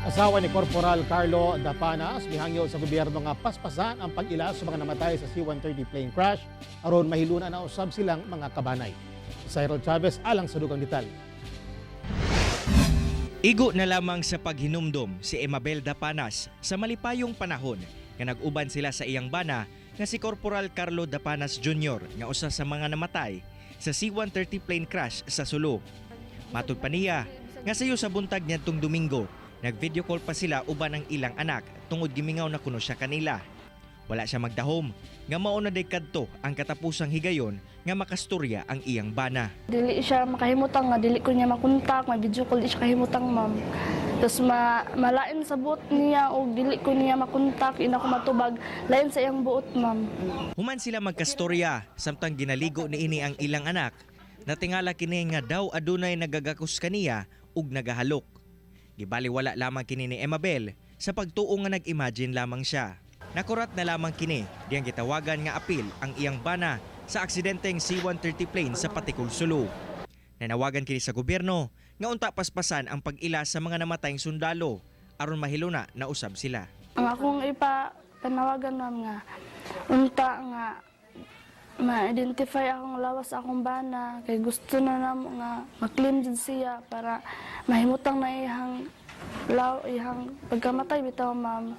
Asawa ni Corporal Carlo Dapanas mihangyo sa gobyerno nga paspasan ang pag-ila sa mga namatay sa C-130 plane crash aron mahiluna na usab silang mga kabanay. Cyril Chavez alang sa dugang detalye. Igo na lamang sa paghinumdom si Emabel Dapanas sa malipayong panahon nga nag-uban sila sa iyang bana nga si Corporal Carlo Dapanas Jr. nga usa sa mga namatay sa C-130 plane crash sa Sulu. Matud pa niya nga sayo sa buntag niadtong Domingo, nag-video call pa sila uban ang ilang anak tungod gimingaw na kuno siya kanila. Wala siya magdahom nga mao na day kadto ang katapusang higayon nga makastorya ang iyang bana. Dili siya makahimutang nga dili ko niya makontak, may video call di siya kahimutang, ma'am. Tapos malain sa buot niya og dili ko niya makontak, ina ko matubag, lain sa iyang buot, ma'am. Human sila magkastorya samtang ginaligo niini ang ilang anak. Natingala kini nga daw adunay nagagakos kaniya ug nagahalok. Gibaliwala lamang kini ni Emabel sa pagtuo nga nag-imagine lamang siya. Nakurat na lamang kini diyang gitawagan nga apil ang iyang bana sa aksidenteng C-130 plane sa Patikul, Sulu. Nanawagan kini sa gobyerno nga unta paspasan ang pag-ila sa mga namatayng sundalo aron mahiluna na usab sila. Ang akong ipa panawagan, ma'am, nga unta nga ma-identify akong lawas, akong bana, kay gusto na namo nga ma-claim jud siya para mahimutang na iyang pagkamatay bitaw, ma'am.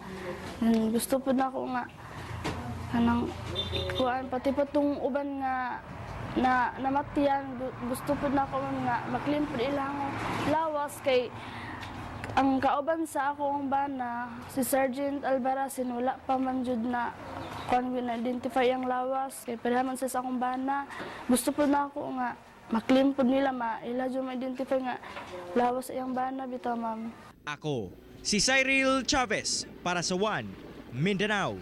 And gusto pud nako nga kanang kuan, pati pa tong uban nga na namatyan, gusto pud nako, ma'am, nga ma-claim pud ilang lawas, kay ang kauban sa akong bana, si Sergeant Albaracin, wala pa man jud na kuan na identify ang lawas kay pareha man siya sa akong bana. Gusto pud nako nga ma-claim pud nila, ma ila jud ma-identify nga lawas sa iyang bana bitaw, ma'am. Ako, si Cyril Chavez para sa One Mindanao.